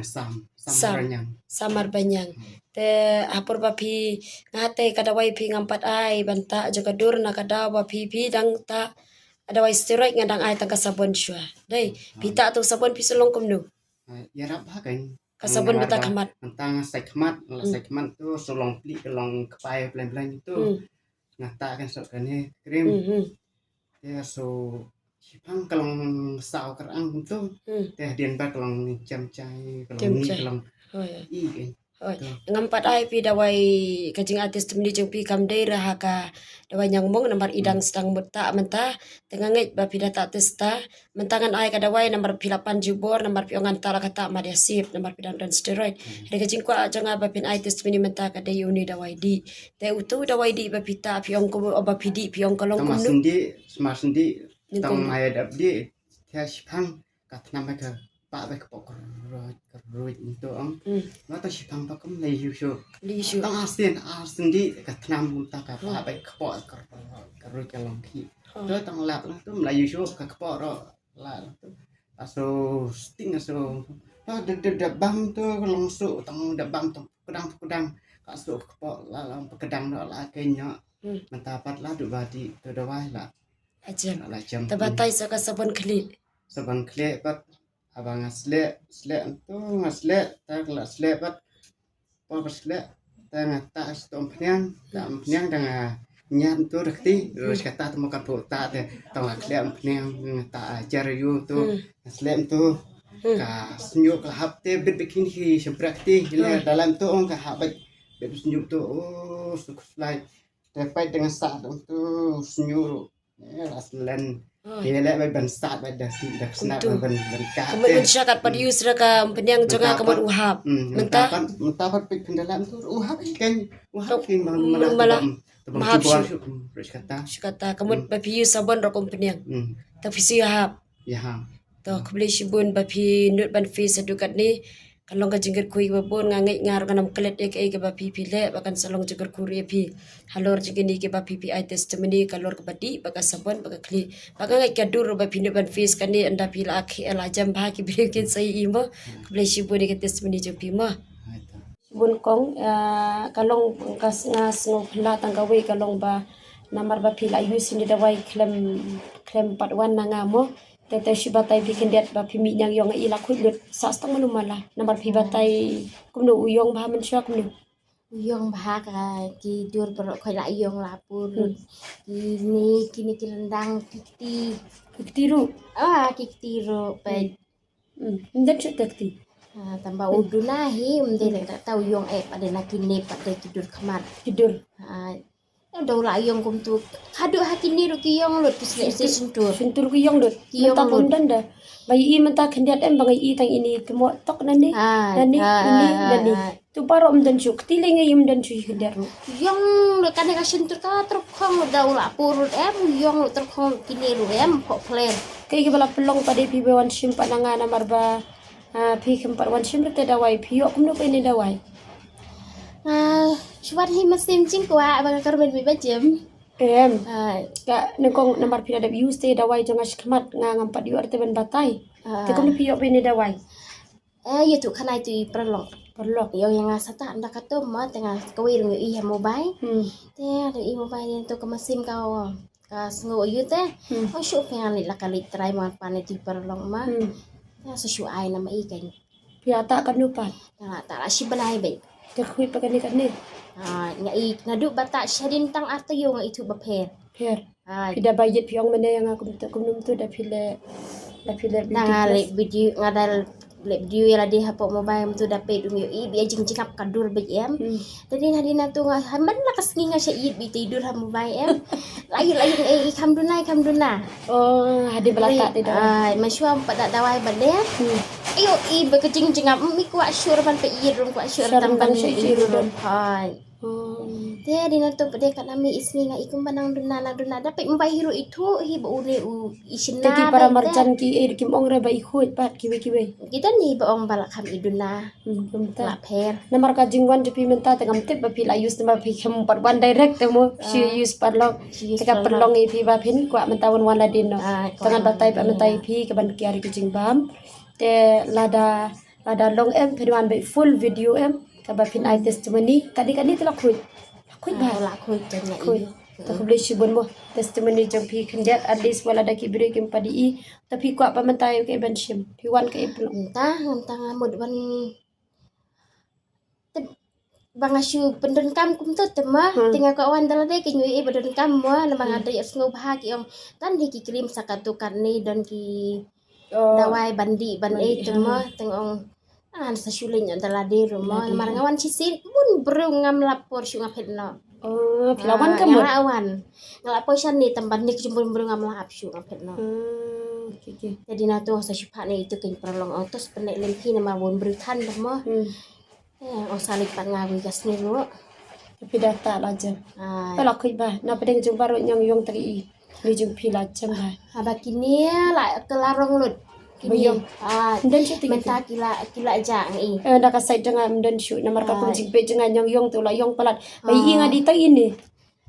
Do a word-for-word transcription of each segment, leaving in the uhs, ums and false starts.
Sam, Sam. Samar Banyang. Samar Banyang. Te hapor ba phi nga te ka dawai phi ngam pat ai ban ta jong ka dur na ka daw ba phi phi dang ta dawai steroid nga dang ai tang ka sabon shuwa. Dei, phi ta tu sabon phi sa long kumno? Ïarap ha kan. Ka sabon bata khmat. Tang sai khmat, la sai khmat tu sa long pli ka long kpai plan plan tu. Nga ta kan sok kan he krim. Te so shipang ka long saw kar ang tu. Te hadien ba ka long jam chai, ka long ni, ka long i kan. Ngam pat ai phi dawai ka jing ai testimony jong phi kam dei ra ha ka dawai nyang mong namar i dang sdang mut ta mynta. Te nga ngeit ba phi da ta test ta. Mynta ngan ai ka dawai namar phi la pan jubor namar phi ong ngan ta la ka ta ma dia sip namar phi dang don steroid. Hynrei ka jingkwah jong nga ba phin ai testimony mynta ka dei uni dawai di. Te utu dawai di ba phi ta phi ong ko ba phi di phi ong ka long kumno. Sndi, sma sndi. Tang ai dap di. Te shipang ka tnam ka pa ba ka pok ruj ruj nto ong. Ma ta shipang ba kum la yu shu. Li shu. Tang asin asin di ka tnam ta ka pa ba ka pok ruj ka long ki. To tang lap la tu la yu shu ka pok ro la tu. Aso sting aso. Ta de de de bam tu long su tang de bam tu kedang kedang ka su ka pok la la kedang ro la ke nya. Mynta pat la du ba di tu dawai la. Ajem. La jem. Ta batai sa ka sabon khlieh. Sabon khlieh pat. Haba nga sleh, sleh tu nga sleh, ta la sleh pat. Por ba sleh, ta nga ta sto umphniang, ta umphniang da nga ñiam tu da kti, ros kata tu mo kan pu ta te, ta nga sleh umphniang, nga ta jar yu tu, nga sleh tu. Ka snyu ka hap te bit bit kini ki shemprak ti, ila dalam tu ong ka hap bit bit snyu tu, oh, suk slai. Te pai dengan sa tu snyu. Eh, la slen. Ye le ban ban sat ban da da snap ban ban ka. Kumno sha kat pat use ra ka umphniang jong nga ka mut u hap. Mynta pat mynta pat pik pyndalam tu u hap kan. U hap kan mala mala. Mahap shu kata. Shu kata ka mut ba phi use sabon ra ka umphniang. Ta phi si hap. Ya ha. To khublei shibun ba phi nud ban phi sa dukat ni. Kan long ka jingkyrkhu ïa kiba bun nga ngeit nga ruh kan ym klet ïa kaei kaba phi phi leh ba kan sa long jingkyrkhu ruh ïa phi. Halor jingkine kiba phi phi ai testimony ka lor kaba dih ba ka sabon ba ka khlieh. Ba ka ngeit ka dur ba phi nud ban face kane ynda phi la khie la jam ba ki briew kin sa ïohi mo. Khublei shibun ïa ka testimony jong phi mo. Shibun kong, ah, ka long ka s- nga sngew phylla tang kawei ka long ba namar ba phi la use ïa ine i dawai khlem khlem pat wan na nga mo. Te te shu batai phi khyndiat ba phi mih ñiang ïong i la khuid lut sa stang manu mala. Namar phi batai kumno u ïong bha mynshuwa kumno. U ïong bha ka ki dur baroh khuid la ïong la pur lut. Kine kine ki lyndang ki kti. Ki kti ruh. Ah, ki kti ruh peit. Ym don shuh te kti. Ah, tang ba u duna hi ym dei da ta u ïong eh pat de na kine pat de ki dur khmat. Ki dur. Ah, Dau la ïong kumtu. Haduh ha kine ruh ki ïong lut ki sleh sleh shyntur. Shyntur ki ïong lut. Ki ïong lut. Mynta pom don da. Ba i mynta khyndiat em ba ngi i tang ine te mo tok nani. Nani ine nani. Tu baroh ym don shuh kti lei ngi ym don shuh khyndiat ruh. Ïong lut kane ka shyntur ka tyrkhong dau la pur lut em ïong lut tyrkhong kine ruh em pok pler. Kaei kaba la pynlong pat de phi ba wan shim pat na nga namar ba Ah, phi khlem pat wan shim ruh te dawai, phi ïoh kumno ka ine dawai? Ah, shu wan hi mynsiem jingkwah ba ka kyrmen mih ba jem. Em. Ah. Ka nyngkong namar phi la dep use te dawai jong nga shakhmat nga ngam pat ïoh te ban batai. Ah. Te kumno phi ïoh ba ine dawai? Eh, ïa tu khanai tu i paralok. Paralok. Ïa nga sa ta ynda ka tum ma te nga kawei ruh ïa i ha mobile. Hmm. Te ïa i mobile ïa tu ka mynsiem ka Ka sngew ïa te. Hmm. Oh shu phi ngan leit la ka leit trai ma pan ïa ti paralok ma. Hmm. Nga sa shu ai na ma i kan. Phi ata kanu pat. Nga ta la shi bnai beit. Te khui pa kane kane. Ah, nga i nga du ba ta shadin tang ar taïew nga i tu ba pher. Pher. Ai. Phi da ba ïit phi ong mane nga kum tu kum num tu da phi le da phi le. Nga leh video nga da leh video ïa lade hapoh mobile mynta da peit u ngi ïohi beit ïa jingjngap ka dur beit em. Hmm. Te hadien hadien nangtu nga ha man la ka sngi nga sha ïeit beit te i dur ha mobile em. La ïeit la ïeit eh i kham duna i kham duna. Oh, hadien ba la ta te dawai. Ai, ma shuwa pat da dawai ba de. Hmm. Ïohi beit ka jingjngap mi kwah shuh ban peit ïeit ruh kwah shuh tang ban ïeit ruh. Hai. Hmm. Te hadien nangtu pat de ka nami i sngi nga i kumba nang duna nang duna da peit mobile hi ruh i thuh hi ba u ne u i shna. Te ki para marjan ki eh kim ong re ba i khuid pat kiwei kiwei. Kita ni ba ong ba la kham i duna. Hmm, kumta. La pher. Namar ka jingwan jong phi mynta te ngam tip ba phi la use namar phi khlem pat wan direct te mo phi use paralok. Te ka pynlong ïa phi ba phin kwah mynta wan wan la dien noh. Te ngan batai pat mynta ïa phi ka ban kiar ïa ka jingbam. Te lada Lada long em, phin wan bad full video em, kaba phin ai testimony. Kane kane te la khuid. La khuid bha. Ah, la khuid, jangan khuid. Te khublei shibun mo. Testimony jong phi khyndiat, at least wat lada ki briew kim pat ïohi. Te phi kwah ba mynta ïa kaei ban shim. Phi wan kaei phi long. Mynta, mynta nga mut ban, te ba nga shu pyndonkam kumto te ma. Hmm. Te nga kwah wan da lade ki ñiuh ei ba donkam ma, namar nga da ïohsngew bha ki ong. Don hi ki cream sa katto katne, don ki dawai ban dih ban ei te ma, te nga ong. Ah, sa shu leit noh da lade ruh ma, namar nga wan shisien bun briew ngam lap por shuh nga phet noh. Oh, phi la wan ka mut? Nga la wan. Nga la poi shane tang ban nik jong bun briew ngam la ap shuh nga phet noh. Ah, okay, okay. Jadi na to sa shu phah ne itu kin paralong ong to sa pynleh lem phi namar bun briew than te ma. Hmm. Eh, ong sa leit pat nga wei ka sngi ruh. Phi da ta la jem. Ai. Phi la khuid bha. Na pdeng jong baroh ñiangyong tang i. Ni jong phi la jem bha. Haba kine la ka la rong lut. Kine. Ba ïong. Ah, mynta ki la, ki la jah ngi. Eh, da ka sait jong nga ym don shuh. Namar ka kum jingpeit jong nga ñiangyong te la ïong palat. Ba i nga di tang ine.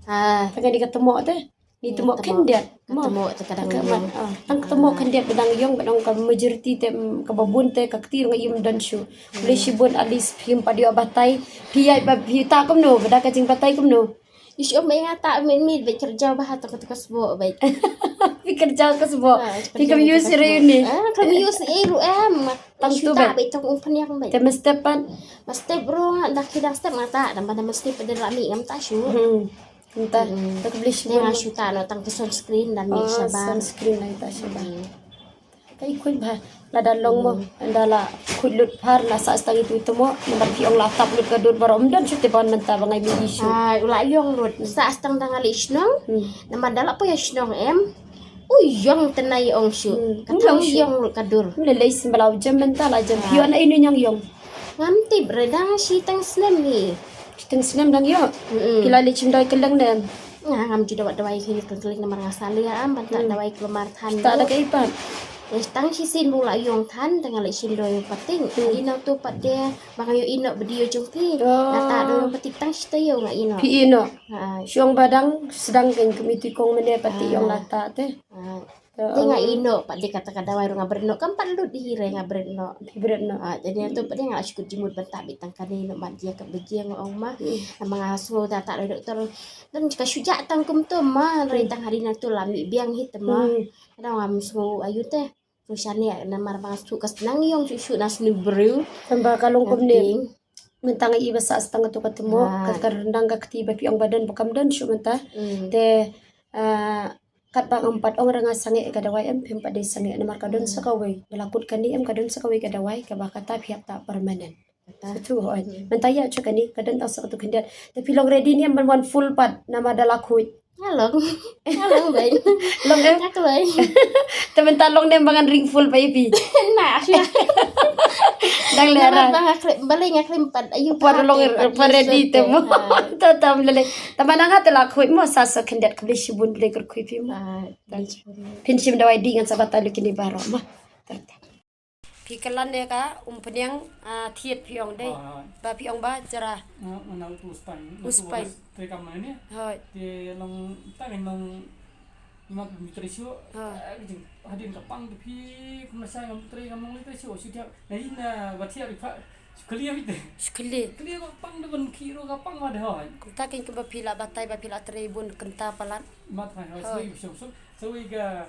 Ah. Tang di ka tmok te. Ni tmok khyndiat. Ka tmok te ka dang ïong. Tang ka tmok khyndiat ba dang ïong, ba dang ka majority te, mm, kaba bun te ka kti ruh nga ym don shuh. Khublei shibun at least phim pat ïoh batai. Phi ïaid ba phi ta kumno, ba da ka jingbatai kumno. Ish, ym, nga ta mit mit ba kyrjaw ba ha tang ka sbok ba. Phi kyrjaw ka sbok. Phi kam use re ni. Ah, kam use e ruh em. Tang tu ba. Tang umphniang ba. Te mestep pat. Mestep ruh da ki dang step nga ta, dang ba da mestep da la mi ngam ta shuh. Hmm. Mynta, hmm, ta khublei shibun. Nga shu ta noh tang ka sunscreen da mih shabar. Sunscreen da mih shabar. Hmm. Ka i khuid bha, lada long mo, ynda la khuid lut phar, la sah stang itu itu mo, namar phi ong la tap lut ka dur baroh, ym don shuh te ban mynta ba ngai mih issue. Ai, u la ïong lut, sah stang da nga leit shnong, namar da la poi ïa shnong em. U ïong te nai ong shuh. Hmm. Ka thang ïong lut ka dur. Ym lei lei symba la u jem mynta la jem. Phi wan ai ni ñiangyong. Ngam tip re dang shiteng snem hi. Shiteng snem dang ïoh. Mm-mm. Phi la leit shim dawai kylleng ne em? Nga ngam ju dawai dawai hi kylleng namar nga sa leh am ban ta dawai khlem ar than. Ta da kaei pat? Eh, tang shisien ba u la ïong than te nga leit shim dawai pateng. Hmm. Ïa na tu pat de ba nga ïoh ïehnoh video jong phi. Oh. Nga ta dawai pateng tang shi taïew nga ïehnoh. Phi ïehnoh. Ha. Shong ba dang sdang kein kmie ti kong mane pateng ïong la ta te. Ha. Te nga ïehnoh pat de kata ka dawai ruh nga bret noh, kam pat lut hi re nga bret noh. Phi bret noh. Ah, jadi tu pat de nga la shu kut jingmut ban ta beit tang kane noh mat jia ka beit jia nga ong ma. Hmm. Namar nga sngew da ta doktor. Don ka shu jah tang kumto ma, re tang hari na tu la mih biang hi te ma. Hmm. Ka dang ngam sngew ayu te. Ruh shane namar ba nga shu ka snang ïong shu shu na snu briew. Tang ba ka long kumne. Mynta nga i ba sah stang katu ka tmok, ka, ka ryndang ka kti ba phi ong ba don ba kam don shuh mynta. Hmm. Te, ah, katba ngam pat ong re nga sangeh ka dawai em, phim pat dei sangeh namar ka don sa kawei. Da la kut kane em ka don sa kawei ka dawai, kaba kata phi hap ta permanent. Kata. Katu hooid. Hmm. Mynta ïa shuh kane, ka don tang sa katu khyndiat. Te phi long ready ne em ban wan full pat, namar da la khuid. Nga long. Nga long beit. Long em? Nga kloi. Te mynta long ne em ba ngan ring full ba ïa phi. Nah, shuwa. Dang leh ra. Ba nga khlem, balei nga khlem pat. Ayu pat long pat ready te mo. Ta tam lele. Tama na nga te la khuid mo sa sa khyndiat khublei shibun blei kyrkhu ïa phi mo. Ah, khublei shibun. Phin shim dawai dih ngan sa batai lut kine baroh mo. Ta ta. Phi kylla ne ka umphniang, ah, thied phi ong dei. Ah. Ba phi ong ba jara. Nga, nga na utu u spine. U spine. Utu u treikam ne. Hooid. Te long ta ngan long imat mi trei shuh. Ah. Eh, jing hadien ka pang te phi kumno sa ngam trei ngam long trei shuh shu thiah. Na in, ah, ba thiah ri pha. Shu khlieh beit te. Shu khlieh. Khlieh ka pang te ban khih ruh ka pang ma de hooid. Kumta kein kumba phi la batai ba phi la trei bun kynta palat. Mat hooid hooid. Hooid. Shu shu shu ka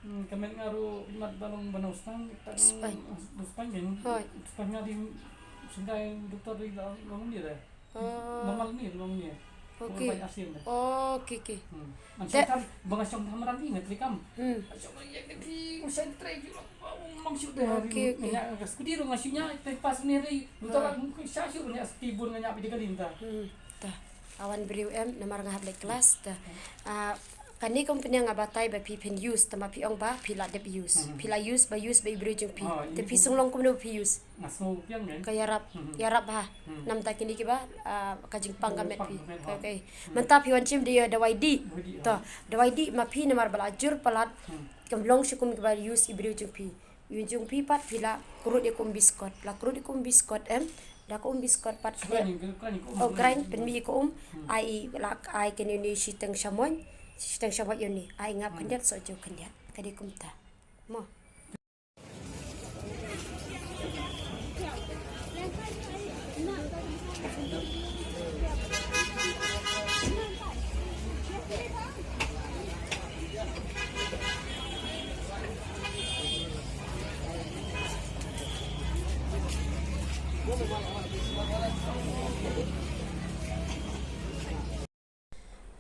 Hmm, ka met nga ruh mat ba long ba na u spine, ta spine. U spine kan. Hooid. U spine nga di sngewthuh doktor di long ni re. Oh. Normal ni long ni. Okay. Ba asin de. Oh, okay, okay. Hmm. Ngan shong tham ba nga shong tham ram ni nga treikam. Hmm. Shong ïa ka di nga shong trei di long ba long shu de. Okay, okay. Nga ka skudi ruh nga shu nya te pas ni ri. Doktor nga shu nya sti bun nga nya bi de ka di ta. Hmm. Ta. Awan briew em namar nga hap leit klas ta. Ah, Kane ka umphniang nga batai ba phi phin use, tangba phi ong ba phi la dep use. Hmm. Phi la use ba use ba i briew jong phi. Oh, te phi sngewlong kumno ba phi use. Nga sngew biang kan. Ka ïarap, hmm, ïarap bha. Hmm. Namta kine kiba, ah, ka jingpang ka met phi. Pang ka met, okay. Hmm. Mynta phi wan shim dei dawai dih. Dawai dih, to, oh. Dawai dih ma phi namar ba la jur palat. Hmm. Kam long shuh kum kiba use i briew jong phi. Ïa jong phi pat phi la krud ïa ka um biskot, la krud ïa ka um biskot em, da ka um biskot pat. Grind, grind ka um. Oh, grind, pynmih ïa ka um, hmm, ai la ai kane ïa une shiteng shamoit, shiteng shamoit ïa une, ai ngap, hmm, khyndiat, soh jew khyndiat, ka dei kumta. Mo.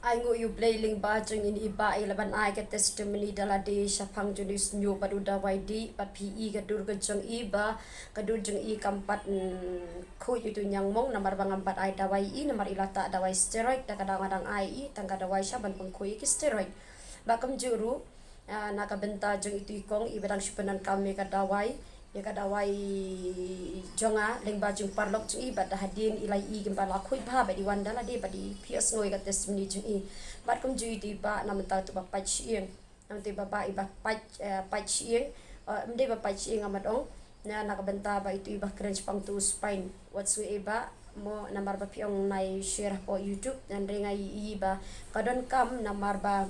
Ai nguh ïa u Blei lyngba jong ngi i bah, i la ban ai ka testimony da lade shaphang jong u snier bad u dawai dih, bad phi i ka dur ka jong i ba ka dur jong i kam pat, mm, khuid ïa utu u ñiangmong namar ba ngam pat ai dawai ïa i, namar i la tah dawai steroid, da ka daw nga dang ai ïa i tang ka dawai sha ban pynkhuid ïa ki steroid. Bad kumjuh ruh, ah, na ka bynta jong itu i kong iba dang shu pyndonkam ïa ka dawai, ïa ka dawai jong nga lyngba jingparalok jong i, bad da hadien i la ïohi kumba la khuid bha bad i wan da lade bad i pynïasngew ïa ka testimony jong i. Bad kumjuh itu i bah, na mynta utu ba pait shyieng, na mynta i bah, bah i ba pait, eh, pait shyieng, eh, ym dei ba pait shyieng, nga mad ong, na, na ka bynta ba itu i ba kren shaphang utu u spine, wat sngewbha i bah, mo, namar ba phi ong nai share hapoh YouTube, hynrei nga ïohi ba ka donkam namar ba,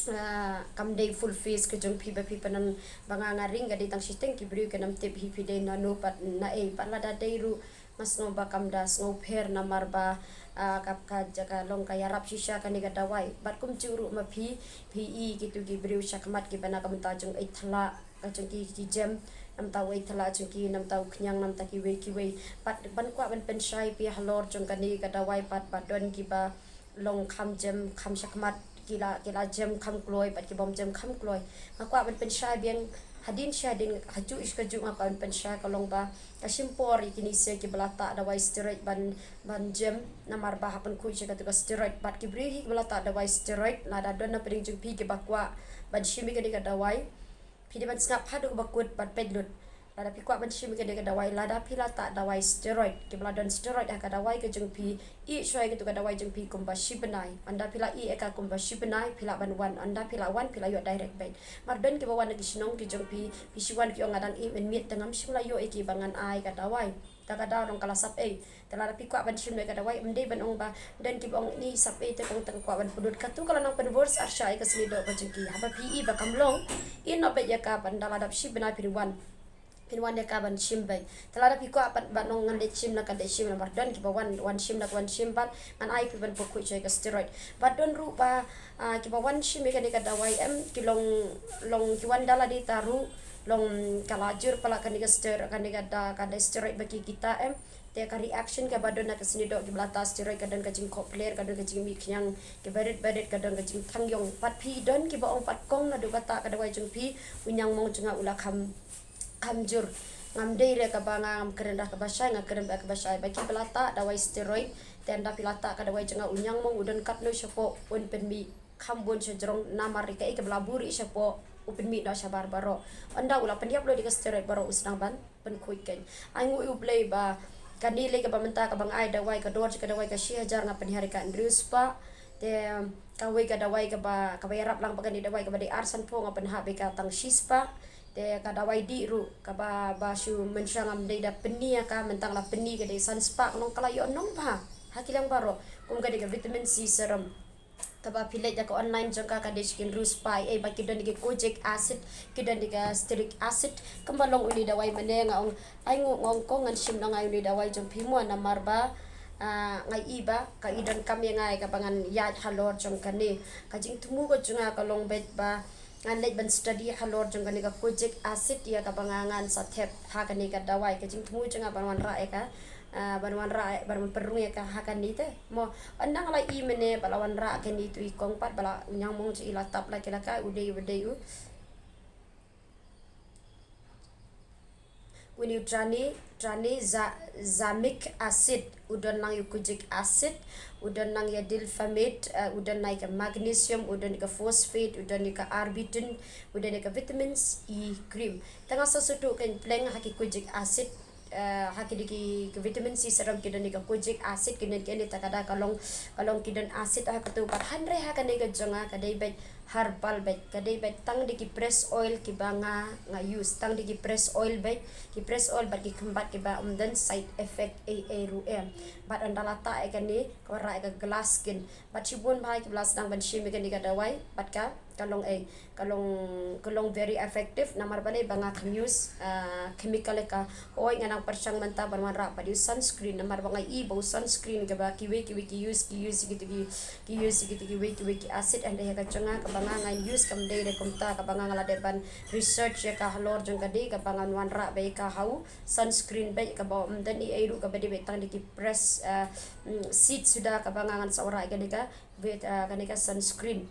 ah, kam dei full face ka jong phi ba phi pyndonkam. Ba nga, nga ring ka dei tang shiteng ki briew kin ym tip hi phi dei nano pat naei, pat lada dei ruh nga sngew ba kam da sngewpher namar ba, ah, ka, ka, ka long ka ïarap shisha kane ka dawai. Bad kumjuh ruh ma phi, phi i kitu ki briew shakhmat kiba na ka bynta jong u eit thala, ka jong ki, ki jem, na bynta u eit thala jong ki, na bynta u khñiang, na bynta kiwei kiwei. Bad ban kwah ban pynshai phi halor jong kane ka dawai pat, ba don kiba long kham jem kham shakhmat, ki la, ki la jem kham kloi bad ki bym jem kham kloi. Nga kwah ban pynshai biang hadien shi hadien, hajuh shi kajuh nga kwah ban pynshai ka long ba ka shim por ïa kine sha kiba la tah dawai steroid ban, ban jem, namar ba hap ban khuid sha katu ka steroid. Bad ki briew hi kiba la tah dawai steroid, lada don na pdeng jong phi kiba kwah ban shim ïa kane ka dawai, phi dei ban sngap haduh ba kut bad peit lut. Lada phi kwah ban shim ïa kane ka dawai, lada phi la tah dawai steroid, kiba la don steroid ha ka dawai ka jong phi, ïeh shuwa ïa katu ka dawai jong phi kumba shi bnai. Ynda phi la ïeh ïa ka kumba shi bnai, phi lah ban wan. Ynda phi la wan, phi la ïoh direct beit. Namar don kiba wan na ki shnong ki jong phi, phi shu wan phi ong nga dang ïeh mynmiet te ngam shym la ïoh ïa kiba ngan ai ka dawai. Te ka daw long ka la sap ei. Te lada phi kwah ban shim noh ïa ka dawai, ym dei ban ong ba don kiba ong ni sap ei te kong te nga kwah ban pynlut. Katu ka la nang pynbor arshah ïa ka snier doh ka jong ki. Haba phi i ba kam long, ïeh noh beit ïa ka, ban da la dap shi bnai phin wan. Phin wan ïa ka ban shim beit. Te lada phi kwah ban, ban ong ngan dei shim la, ka dei shim, namar don kiba wan, wan shim la ka wan shim bad ngan ai phi ban pynkhuid sha ïa ka steroid. Bad don ruh ba, ah, kiba wan shim ïa kane ka dawai em, ki long, long ki wan da lade ta ruh, long ka la jur palat kane ka steroid, kane ka da, ka da steroid ba ki kita em. Te ka reaction kaba don na ka snier doh kiba la tah steroid, ka don ka jingkhohpler, ka don ka jingmih khñiang kiba rit ba rit, ka don ka jingthang ïong. Bad phi don kiba ong pat kong naduh ba tah ka dawai jong phi, u ñiangmong jong nga u la kham, kham jur. Ngam dei re kaba nga, ngam kren da kaba shai, nga kren ba kaba shai. Ba kiba la tah dawai steroid, te ynda phi la tah ka dawai jong nga, u ñiangmong u don katno shapoh un pynmih kham bun sha jrong, namar ïa kaei kaba la buh ri shapoh u pynmih noh shabar baroh. Ynda u la pynïap lut ïa ka steroid baroh u sdang ban pynkhuid kein. Ai nguh ïa u Blei ba kane lei kaba mynta kaba nga ai dawai, ka dor jong ka dawai ka shi hajar, nga pynhiar ïa ka hynriew spah. Te kawei ka dawai kaba, kaba ïarap lang bad kane dawai kaba dei ar sanphew, nga pynhap ïa ka tang shi spah. Te ka dawai dih ruh kaba, ba shu mynshuwa ngam dei da pyni ïa ka, mynta nga la pyni, ka dei san spah, ka long ka la ïoh nong bha ha ki liang baroh. Kum ka dei ka vitamin C serum, kaba phi leit da ka online jong ka, ka dei shi hynriew spah. Ei, ba ki don ïa ka kojic acid, ki don ïa ka stearic acid. Kumba long une u dawai mane, nga ong, ai nguh, nga ong kong ngan shim noh nga ïa une u dawai jong phi mo, namar ba, ah, nga i ba ka i donkam ïa nga ïa kaba ngan ïaid halor jong kane. Ka jingthmu ka jong nga ka long beit ba ngan leit ban study halor jong kane ka kojic acid ïa kaba nga ngan sa thep ha kane ka dawai. Ka jingthmu jong nga ban wanrah ïa ka, ah, ban wanrah, ban pynrung ïa ka ha kane te mo. Ynda nga la i mane ba la wanrah kane, tu i kong pat ba la, u ñiangmong jong i la tap la ki la ka, u dei, u dei u, une u trane, trane za, zamic acid, u don lang ïa u kojic acid, u don lang ïa u dilfamate, eh, u don lang ïa ka magnesium, u don ïa ka phosphate, u don ïa ka arbutin, u don ïa ka vitamins E cream. Te nga sa shu tuh kein pleng ha ki kojic acid, eh, ha ki dei ki, ki vitamin C serum ki don ïa ka kojic acid, ki don ki ne, te ka da ka long, ka long ki don acid ha katu pat. Hynrei ha kane ka jong nga ka dei beit herbal beit, ka dei beit tang da ki press oil kiba nga, nga use, tang da ki press oil beit, ki press oil bad ki khymbat kiba ym don side effect ei ei ruh em. Bad ynda la tah ïa kane ka wanrah ïa ka glass skin. Bad shibun bha kiba la sdang ban shim ïa kane ka dawai bad ka, ka long ei, ka long, ka long very effective namar balei ba nga khlem use, ah, chemical ïa ka. Hooid, nga nang pyrshang mynta ban wanrah pat ïa u sunscreen namar ba nga i ba u sunscreen kaba kiwei kiwei ki use, ki use ïa kito ki, ki use ïa kito kiwei kiwei ki acid, hynrei ha ka jong nga kaba nga ngan use kam dei da kumta, kaba nga nga la dep ban research ïa ka halor jong ka dei kaba ngan wanrah beit ïa ka ha u sunscreen beit, kaba ym don ei ei ruh, kaba dei beit tang da ki press, ah, mm, seed suda, kaba nga ngan sa wanrah ïa kane ka, beit, ah, kane ka sunscreen.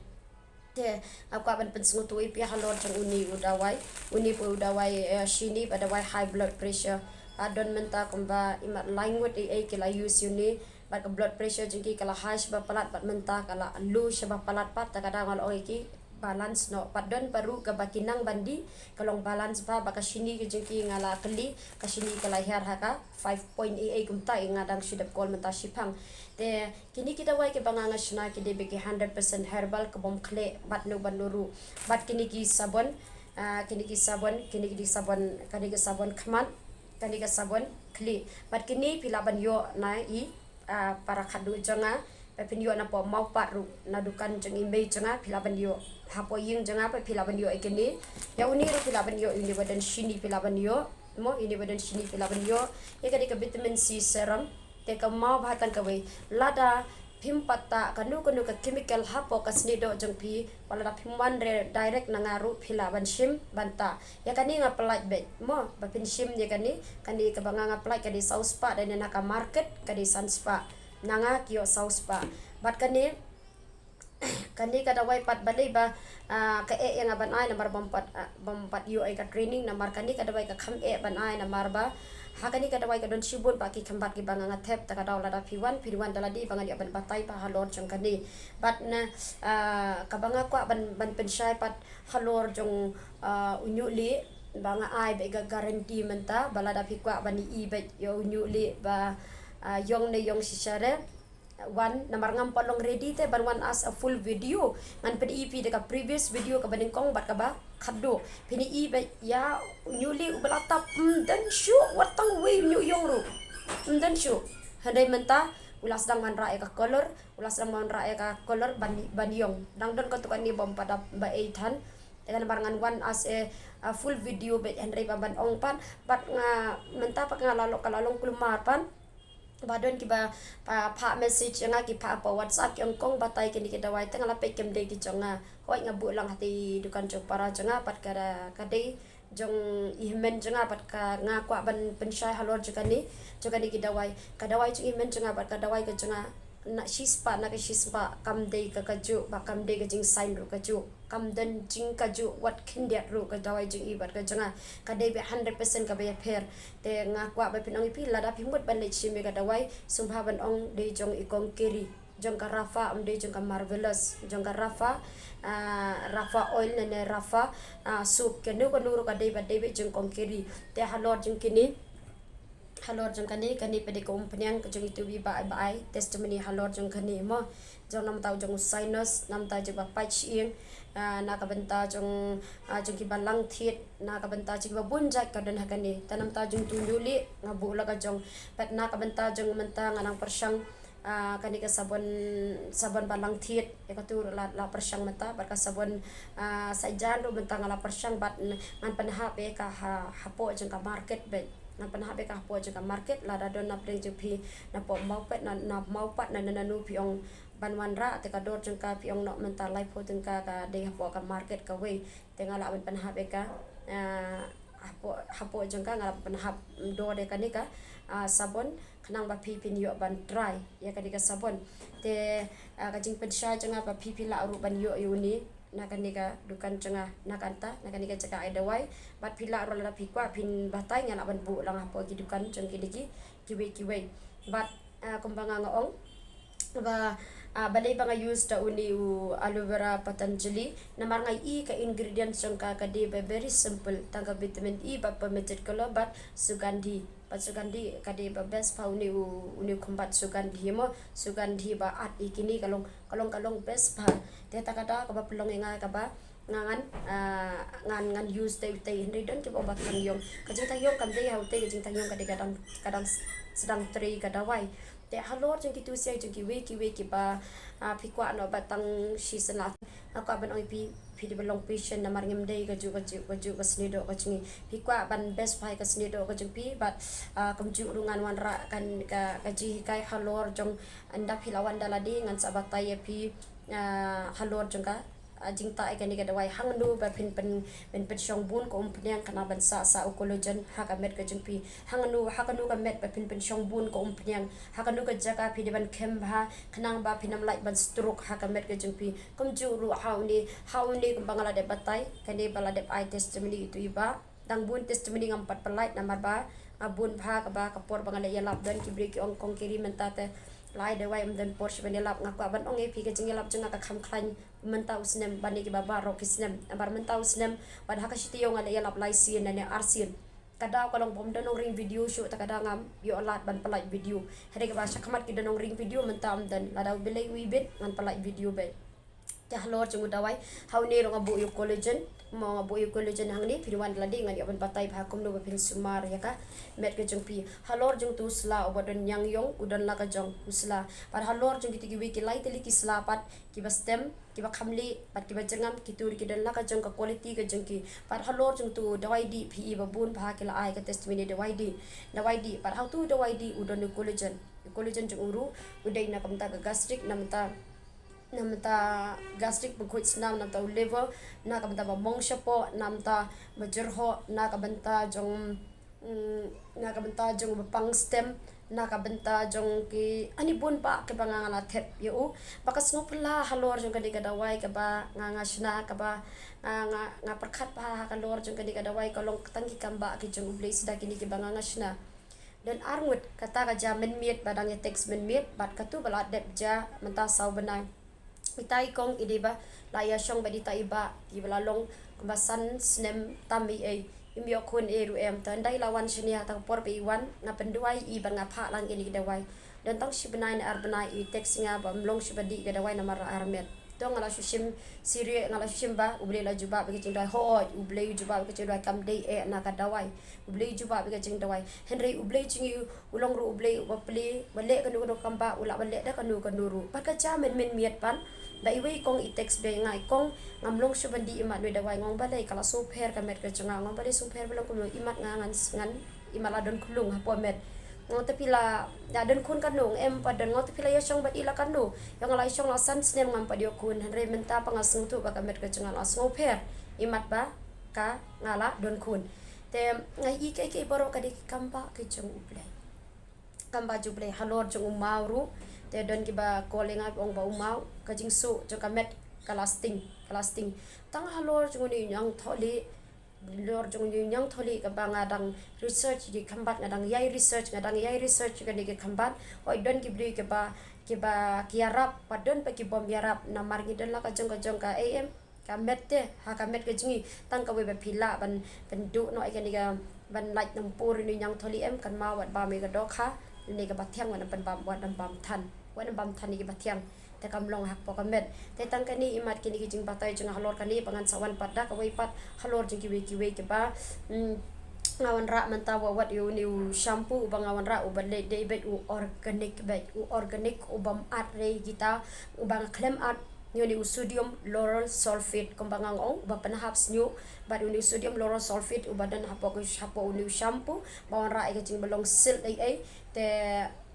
Te nga kwah ban pynsngewthuh ïa phi halor jong une u dawai. Une pat u dawai, eh, shini bad dawai high blood pressure. Ah, don mynta kumba imat lai ngut ei ei ki la use ïa une bad ka blood pressure jong ki ka la high shaba palat bad mynta ka la low shaba palat pat, te ka dei nga la ong ïa ki balance noh. Bad don pat ruh kaba ki nang ban dih, ka long balance bha. Bad ka shini ka jong ki nga la kylli, ka shini ka la hiar ha ka five point ei ei kumta, nga dang shu dep call mynta shiphang. Te kine ki dawai kiba nga nga shna ki dei beit ki hundred percent herbal, ka bym khleh bad no bad no ruh. Bad kine ki sabon, ah, kine ki sabon, kine ki sabon, kane ka sabon khmat, kane ka sabon khlieh. Bad kine phi lah ban ïoh na i, ah, para khadduh jong nga, ba phin ïoh na poh Mawpat ruh, na dukan jong i mei jong nga phi lah ban ïoh. Hapoh ïing jong nga pat phi lah ban ïoh ïa kine. Ïa une ruh phi lah ban ïoh, une ba don shini phi lah ban ïoh. Mo, une ba don shini phi lah ban ïoh. Ïa ka dei ka vitamin C serum. Te ka maw bha tang kawei. Lada phim pat tah kano kano ka chemical hapoh ka snieh doh jong phi, wat lada phim wan re direct na nga ruh phi lah ban shim ban tah. Ïa kane nga pyllait beit. Mo, ba phin shim ïa kane, kane kaba nga nga pyllait ka dei saw spah, da ne na ka market ka dei san spah. Na nga ki ïoh saw spah. Bad kane, kane ka dawai pat balei ba, ah, ka eh ïa nga ban ai namar bym pat, ah, bym pat ïoh ïa ka training, namar kane ka dawai ka kham eh ban ai namar ba ha kane ka dawai ka don shibun pat ki khymbat kiba nga nga thep, te ka daw lada phi wan, phin wan da lade ba ngan ïoh ban batai pat halor jong kane. Bad na, ah, kaba nga kwah ban, ban pynshai pat halor jong, ah, u ñiuhlieh, ba nga ai beit ka guarantee mynta ba lada phi kwah ban ïohi beit ïa u ñiuhlieh ba, ah, ïong ne ïong shisha re, wan, namar ngam pat long ready te ban wan as a full video. Ngan pyni phi da ka previous video kaba nyngkong bad kaba khadduh. Phin ïohi beit ïa u ñiuhlieh uba la tap, ym don shuh wat tang wei u ñiuh ïong ruh. Ym don shuh. Hynrei mynta u la sdang wanrah ïa ka color, u la sdang wanrah ïa ka color ban, ban ïong. Dang don katto katne bym pat dap ba ei than. Te namar ngan wan as a, a full video beit, hynrei ba ban ong pat, bad nga mynta pat nga la long, ka la long kulmar pat. Ba don kiba, ah, phah message ïa nga, ki phah hapoh WhatsApp, ki ong kong batai kine ki dawai, te nga la peit kim dei ki jong nga. Hooid, nga buh lang ha ki dukan jong para jong nga, bad ka, ka dei jong i hynmen jong nga, bad ka nga kwah ban pynshai halor jong kane, jong kane ki dawai. Ka dawai jong i hynmen jong nga bad ka dawai ka jong nga, na shispah na ka shispah kam dei ka kajuh, bad kam dei ka jingsain ruh kajuh. Kam don jingkajuh wat khyndiat ruh ka dawai jong i bad ka jong nga. Ka dei beit hundred percent kaba ïapher. Te nga kwah ba phin ong ïa phi, lada phi mut ban leit shim ïa ka dawai, sngewbha ban ong dei jong i kong Kiri, jong ka Rapha, ym dei jong ka Marvelous, jong ka Rapha, ah, Rapha oil ne, ne Rapha, ah, soap, kano kano ruh ka dei beit, dei beit jong kong Kiri. Te halor jong kine, halor jong kane, kane pat dei ka umphniang ka jong itu i bah, bah ai testimony halor jong kane mo. Jong namar ta jong u sinus, namar ta jong ba pait shyieng, ah, na ka bynta jong, ah, jong kiba lang thied, na ka bynta jong kiba bun jait ka don ha kane. Te namar ta jong tu ñiuhlieh nga buh la ka jong. Bad na ka bynta jong mynta nga nang pyrshang, ah, kane ka sabon, sabon ba lang thied, ïa katu la, la pyrshang mynta, bad ka sabon, ah, saijan ruh mynta nga la pyrshang, bad n-, ngan pynhap ïa ka ha, hapoh jong ka market beit. Ngan pynhap ïa ka hapoh jong ka market, lada don na pdeng jong phi na poh Mawpat, na, na Mawpat, na, na, nanu phi ong ban wanrah, te ka dor jong ka phi ong noh mynta laiphew tyngka ka dei hapoh ka market kawei. Te nga lah ban pynhap ïa ka, ah, hapoh, hapoh jong ka nga lah ban pynhap dor ïa kane ka, ah, sabon, khnang ba phi phin ïoh ban try ïa kane ka sabon. Te, ah, ka jingpynshai jong nga ba phi phi lah ruh ban ïoh ïa une na kane ka dukan jong nga, na kanta, na kane ka jaka ai dawai. Bad phi lah ruh lada phi kwah phin batai, nga lah ban buh lang hapoh ki dukan jong kine ki, kiwei kiwei. Bad, ah, kumba nga nga ong ba, ah, balei ba nga use da une u aloe vera Patanjali, namar nga i ka ingredients jong ka ka dei ba very simple, tang ka vitamin E bad palmitate color bad sugandhi. Bad Sugandhi ka dei ba best bha, une u, une u khumbat Sugandhi mo, Sugandhi ba at ïa kine ka long, ka long, ka long best bha. Te kata kata kaba pynlong ïa nga kaba nga ngan, ah, ngan, ngan use te utei, hynrei don kiba ong ba tang ïong. Ka jingtang ïong kam dei ha utei, ka jingtang ïong ka dei ka dang, ka dang sdang trei ka dawai. Te halor jong kitu sha jong kiwei kiwei kiba, ah, phi kwah noh ba tang shisien la. Nga kwah ban ong ïa phi, phi dei ban long patient namar ngim dei kajuh, kajuh, kajuh ka sniewdoh ka jong ngi. Phi kwah ban best bha ïa ka sniewdoh ka jong phi, bad, ah, kumjuh ruh ngan wanrah kan ka, ka jinghikai halor jong, ynda phi la wan da lade ngan sa batai ïa phi, ah, halor jong ka, ah, jingtah ïa kane ka dawai, hangno ba phin pyn, phin pynshong bun ka umphniang khnang ban sah, sah u collagen ha ka met ka jong phi. Hangno, ha kano ka met ba phin pynshong bun ka umphniang, ha kano ka jaka phi dei ban kem bha khnang ba phin ym lait ban stroke ha ka met ka jong phi. Kumjuh ruh ha une, ha une kumba nga la dep batai, kane ba la dep ai testimony itu i bah. Dang bun testimony ngam pat pynlait namar ba nga bun bha kaba ka por ba nga la ïalap, don ki briew ki ong kong Kiri mynta te la ai dawai ym don por shuh ban ïalap. Nga kwah ban ong ïa phi ka jingïalap jong nga ka kham khlaiñ mynta u snem bad ne kiba baroh ki snem. Namar mynta u snem bad ha ka shi taïew nga la ïalap lai sien ne ar sien. Ka daw ka long ba ym don nongring video shuh, te ka daw ngam ïoh lad ban pynlait video. Hynrei kaba shakhmat ki don nongring video, mynta ym don. Lada U Blei u ibit ngan pynlait video beit. Te halor jong u dawai, ha une ruh nga buh ïa u collagen, mo nga buh ïa u collagen hangne, phin wan da lade ngan ïoh ban batai bha kumno ba phin sumar ïa ka met ka jong phi. Halor jong utu u sla uba don ñiangïong, u don la ka jong u sla. Bad halor jong kitu kiwei ki lai tylli ki sla pat kiba stem, kiba kham lieh bad kiba jyrngam, kitu ruh ki don la ka jong ka quality ka jong ki. Bad halor jong utu u dawai dih, phi i ba bun bha ki la ai ka testimony dawai dih, dawai dih. Bad ha utu u dawai dih u don u collagen. U collagen jong u ruh u dei na ka bynta ka gastric, na bynta, na bynta gastric, ba khuid snam, na bynta u liver, na ka bynta ba mong shapoh, na bynta ba jyrhoh, na ka bynta jong, mm, na ka bynta jong ba pang stem, na ka bynta jong ki, ani bun bah kiba nga, nga la thep ïa u. Ba ka sngewphylla halor jong kane ka dawai kaba nga, nga shna, kaba nga, nga, nga pyrkhat bha halor jong kane ka dawai ka long tang ki kam bah ki jong U Blei, sdang kine kiba nga, nga shna. Don ar ngut, kata ka jia mynmiet ba dang ïa test mynmiet, bad katu ba la dep jia mynta saw bnai. Ita i kong i dei ba la ïa shong bad ita i bah, i ba la long kumba san snem tam ei ei. Im ïoh khun ei ruh em, te ynda i la wan shane ha kata ka por ba i wan, nga pynduwai i bad nga phah lang ïa kine ki dawai. Don tang shi bnai ne ar bnai i test ïa nga ba ym long shuh ba dih ka dawai namar la ar met. To nga la shu shim syriem, nga la shu shim ba U Blei la jubab ïa ka jingdawai. Hooid, U Blei u jubab ïa ka jingdawai, kam dei eh na ka dawai. U Blei u jubab ïa ka jingdawai. Hynrei U Blei jong ngi u long ruh U Blei uba plie, ba leh kano kano kam bah u lah ban leh da kano kano ruh. Bad ka jia mynmiet pat, ba iwei i kong i test beit ïa nga, i kong, ngam long shuh ban dih imat ne dawai. Nga ong balei? Ka la sngewpher ka met ka jong nga. Nga ong balei sngewpher, ba long kumno? Imat nga ngan, ngan, imat la don khyllung hapoh met. Nga ong te phi la, la don khun kano? Em pat don. Nga ong te phi la ïa shong bad i la kano? Ïa nga la ïa shong la san snem ngam pat ïoh khun. Hynrei mynta pat nga sngewthuh ba ka met ka jong nga la sngewpher, imat ba ka, nga la don khun. Te nga i kaei kaei baroh ka dei ki kam bah ki jong U Blei. Kam bah jong U Blei. Halor jong u maw ruh, te don kiba call ïa nga ba ong ba u maw, ka jingsuh jong ka met ka la sting, ka la sting. Tang halor jong une u ñiangthohlieh, halor jong une u ñiangthohlieh kaba nga dang research ïa ki khyndiat, nga dang ïai research, nga dang ïai research ïa kane ki khyndiat. Hooid, don ki briew kiba, kiba ki ïarap, bad don pat ki bym ïarap, namar ngi don la ka jong ka jong ka, em, ka met te, ha ka met ka jong ngi. Tang kawei ba phi lah ban pynduh noh ïa kane ka, ban lait nongpur ïa une u ñiangthohlieh, em, kynmaw wat bam ïa ka dohkha, ïa kane kaba thiang, wat nang pynbam, wat nang bam than, wat nang bam than ïa kaba thiang. Te kam long hapoh ka met. Te tang kane imat kine ki jingbatai jong nga halor kane, ba ngan sa wan pat da kawei pat halor jong kiwei kiwei kiba, mm, nga wanrah mynta, wat ïa une u shampoo uba nga wanrah, uba leh dei beit u organic beit, u organic, u bym add re kita, uba nga khlem add ïa une u sodium lauryl sulfate, kumba nga ong, uba pynhap shñiuh, bad une u sodium lauryl sulfate uba don hapoh, hapoh une u shampoo, ba wanrah ïa ka jingba long silk ei ei. Te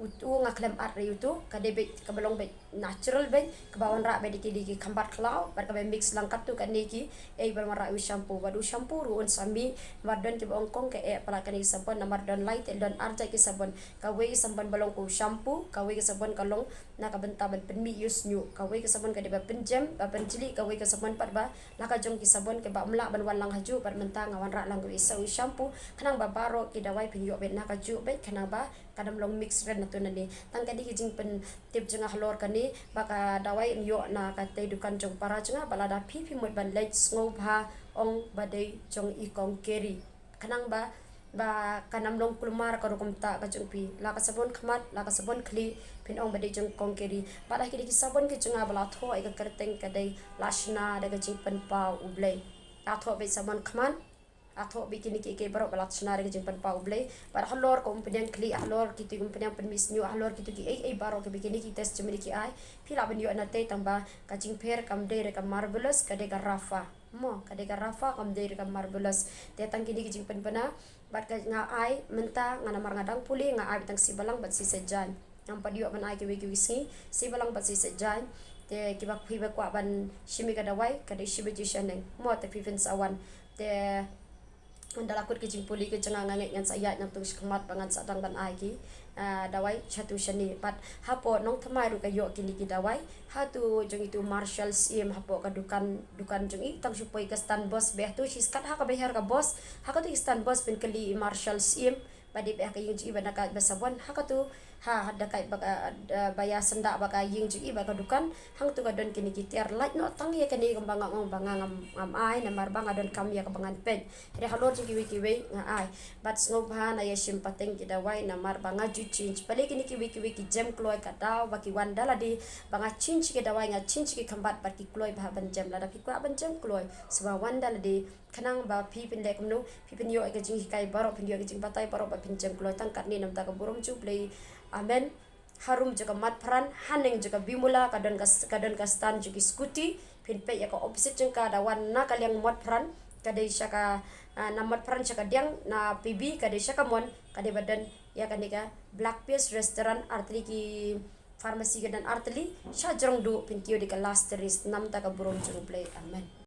utu nga khlem add re utu, ka dei beit kaba long beit natural beit, kaba wanrah beit da ki, da ki khyndiat khlaw, bad kaba mix lang katto katne ki, eh, ban wanrah u shampoo. Bad u shampoo ruh un sa mih, namar don kiba ong kong ka eh palat kane ka sabon, namar don lai te don ar jait ki sabon. Kawei ka sabon ba long ka u shampoo, kawei ka sabon ka long na ka bynta ban pynmih ïa u shñiuh, kawei ka sabon ka dei ba pynjem, ba pynjlih, kawei ka sabon pat ba la ka jong ki sabon kiba ym lah ban wan lang hajuh. Bad mynta nga wanrah lang kawei sa u shampoo, khnang ba baroh ki dawai phin ïoh beit na kajuh beit, khnang ba kan ym long mix ren nato nangne. Tang kane ka jingpyntip jong nga halor kane, ba ka dawai yn ïoh na katei dukan jong para jong nga, bad lada phi phi mut ban leit, sngewbha ong ba dei jong i kong Kiri. Khnang ba ba kan ym long kulmar ka rukom ta ka jong phi. La ka sabon khmat, la ka sabon khlieh, phin ong ba dei jong kong Keri. Bad ha kine ki sabon ki jong nga ba la thoh ïa ka kyrteng ka dei la shna da ka jingpynpaw U Blei. La thoh beit sabon khmat, la thoh beit kine kiei kiei baroh ba la shna da ka jingpynpaw U Blei. Bad halor ka umphniang khlieh, halor kito ki umphniang pynmih shñiuh, halor kito kiei kiei baroh kiba kine ki testimony ki ai, phi lah ban ïoh na tei tang ba ka jingpher kam dei re ka marvelous, ka dei ka Rapha. Mo, ka dei ka Rapha, kam dei re ka marvelous. Te tang kine ki jingpynbna bad ka nga ai mynta, nga namar nga dang pule, nga ai tang shi balang bad shi seit jaiñ. Ngam pat ïoh ban ai kiwei kiwei sngi, shi balang bad shi seit jaiñ. Te kiba phi ba kwah ban shim ïa ka dawai, ka dei shi baje shaneng. Mo, te phi phin sa wan. Te ynda la kut ki jingpule ki jong nga, nga ngeit ngan sa ïaid nangta shakhmat ba ngan sdang ban ai ki, ah, dawai shatu shane. Bad hapoh Nongthymmai ruh ka ïoh kine ki dawai. Hato jong itu Marshal Syiem hapoh ka dukan, dukan jong i, tang shu poi ka stand bus, beh hato shi skat ha kaba hiar ka bus. Ha kato ka stand bus phin kylli i Marshal Syiem ba dei beh ha ka ïing jong i ba na ka ba sabon. Ha kato, ha, ha da kai ba ka, ah, ba ïa syndah ba ka ïing jong i ba ka dukan. Hangto ka don kine ki tiar. Lait noh tang ïa kane kumba nga ong ba nga ngam, ngam ai namar ba nga donkam ïa kaba ngan peit. Hynrei halor jong kiwei kiwei nga ai. Bad sngewbha na ïa shim pateng ki dawai namar ba nga ju change. Balei kine kiwei kiwei ki jem kloi, ka daw ba ki wan da lade ba nga change ki dawai, nga change ki khambit bad ki kloi ba hap ban jem. Lada phi kwah ban jem kloi, sngewbha wan da lade. Khnang ba phi phin leh kumno, phi phin ïoh ïa ka jinghikai baroh, phin ïoh ïa ka jingbatai baroh ba phin jem kloi. Tang katne namar ka burom jong U Blei. Amen. Harum jong ka Matphrang, haneng jong ka Bimula, ka don ka, ka don ka stand jong ki scooty. Phin peit ïa ka opposite jong ka, da wan na ka liang Matphrang, ka dei sha ka, ah, na Matphrang sha ka diang, na P B ka dei sha ka mon, ka dei ba don ïa kane ka Black Peas Restaurant, artylli ki pharmacy ka don artylli, sha jrong duh, phin kiew da ka last risk. Namar ka burom jong U Blei. Amen.